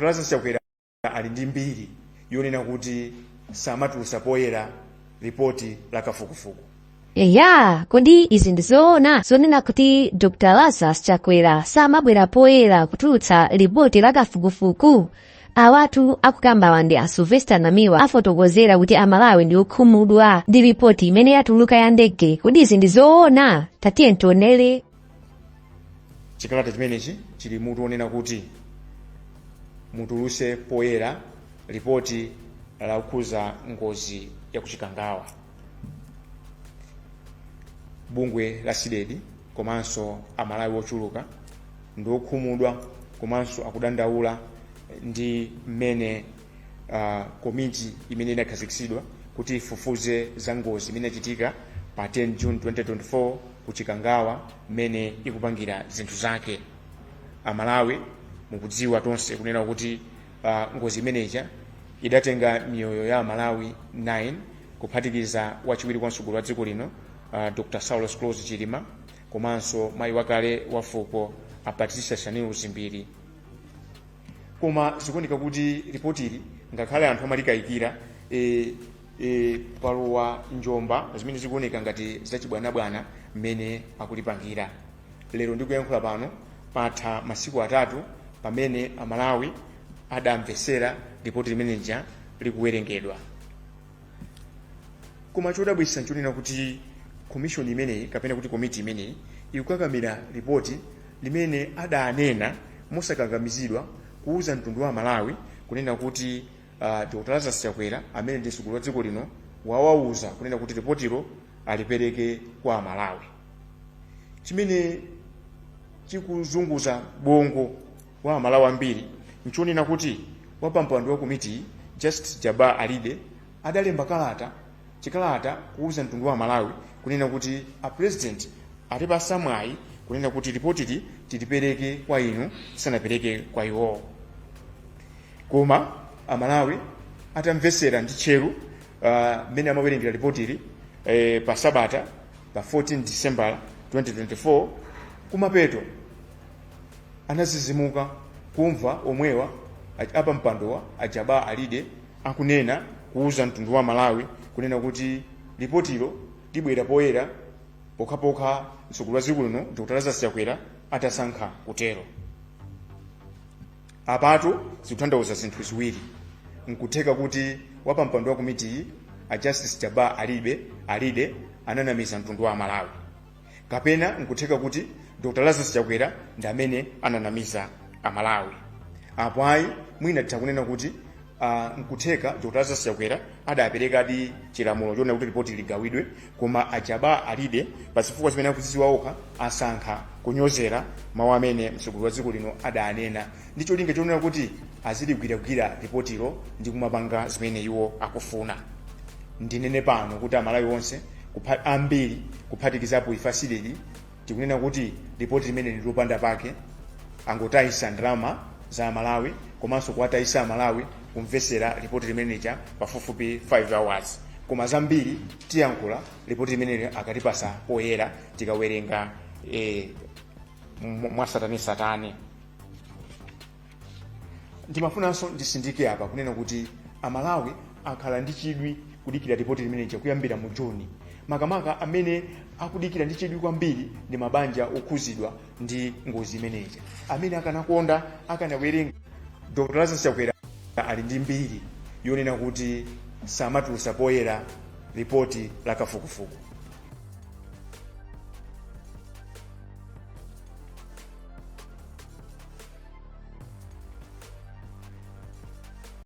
Lazarus Chakwera ali ndi mbiri yonena kuti samatulutsa poyera ripoti la kafukufuku. Eya, kodi izi ndi zoona zonena kuti Dr. Lazarus Chakwera samabwera poyera kutulutsa lipoti la kafukufuku? Awatu akukambawa ndi a Sylvester Namiwa afotokozera kuti Amalawi ndi okhumudwa ndi ripoti imene yatuluka ya ndege. Kodi izi ndi zoona? Tatiye tionere. Chikalata chimenechi chili mutu wonena kuti mutuluse poyera ripoti lokhuza ngozi ya kuchikangawa. Bungwe la CDEDI komanso Amalawi ochuluka ndi okhumudwa komanso akudandaula ndi mmene komiti imene inakhazikitsidwa kuti ifufuze za ngozi imene inachitika pa 10 June 2024 ku Chikangawa mmene ikupangira zinthu zake. Amalawi mukudziwa tonse kunena kuti ngozi imeneja idatenga miyoyo ya Amalawi 9, kuphatikiza wachiwiri kwa mtsogoleri wa dziko lino Dr. Saulos Klaus Chilima komanso mayi wakale wa fuko a Patricia Shanil Dzimbiri. Koma zikuoneka kuti ripotili, ngakhale anthu amalikayikira, palowa njomba zimene zikuoneka ngati zachibwanabwana mmene akulipangira. Lero ndikuyankhula pano patha masiku 3 pamene Amalawi adamvesera ripoti limenelija likuwerengedwa. Koma chodabwitsa nchonena kuti komishoni imeneyi kapena kuti komiti imeneyi ikukakamira ripoti limene adanena mosakakamizidwa kuuza mtundu wa Malawi kunena kuti Dr. Lazarus Chakwera amene ndi mtsogoleri wa dziko lino wawauza kunena kuti ripotilo alipereke kwa Amalawi. Chimene chikuzunguza bongo wa Amalawi ambiri nchonena kuti wapampando wa komiti Justice Jabbar Alide adalemba kalata chikalata kuuza mtundu wa Malawi kunena kuti a president atipasa mwayi kunena kuti ripotili tilipereke kwa inu tisanapereke kwa iwowo. Koma Amalawi atamvesera ndi tcheru mmene amawerengera ripotili pa sabata pa 14 December 2024, kumapeto anazizimuka kumva omwewa apa mpandowa a Jabbar Alide akunena kuuza mtundu wa Malawi kunena kuti ripotilo libwera poyera pokhapokha mtsogoleri wa dziko lino Dr. Lazarus Chakwera atasankha kutero. Apatu zikutanthauza zinthu ziwiri. Nkutheka kuti wapampando wa komitiyi a Justice Jabbar Alide ananamiza mtundu wa Malawi, kapena nkutheka kuti Dr. Lazarus Chakwera ndi amene ananamiza Amalawi. Apo ayi, mwina titha kunena kuti nkutheka Dr. Lazarus Chakwera adaperekadi chilamulo chonena kuti ripoti ligawidwe, koma a Jabbar Alide pa zifukwa zimene akuzidziwa okha asankha kunyozera mawu amene mtsogoleri wa dziko lino adanena ndi cholinga chonena kuti aziligwiragwira ripotilo ndi kumapanga zimene iwo akufuna. Ndinene pano kuti Amalawi onse ambiri kuphatikizapo ife a CDEDI tikunena kuti ripoti limene ndi lopanda pake, angotayisa ndalama za Amalawi komanso kuwatayisa Amalawi kumvesera ripoti limeneja pafupifupi 5 hours. Koma zambiri tiyankhula ripoti limeneli akatipasa poyera tikawerenga mwasatanesatane. Ndimafunanso ndisindike apa kunena kuti Amalawi akhala ndi chidwi kudikira ripoti limeneja kuyambira mu Juni. Makamaka amene akudikira ndi chidwi kwambiri ndi mabanja okhuzidwa ndi ngozi imeneja, amene akanakonda akanawerenga. Dr. Lazarus Chakwera ali ndi mbiri yonena kuti samatulutsa poyera ripoti la kafukufuku.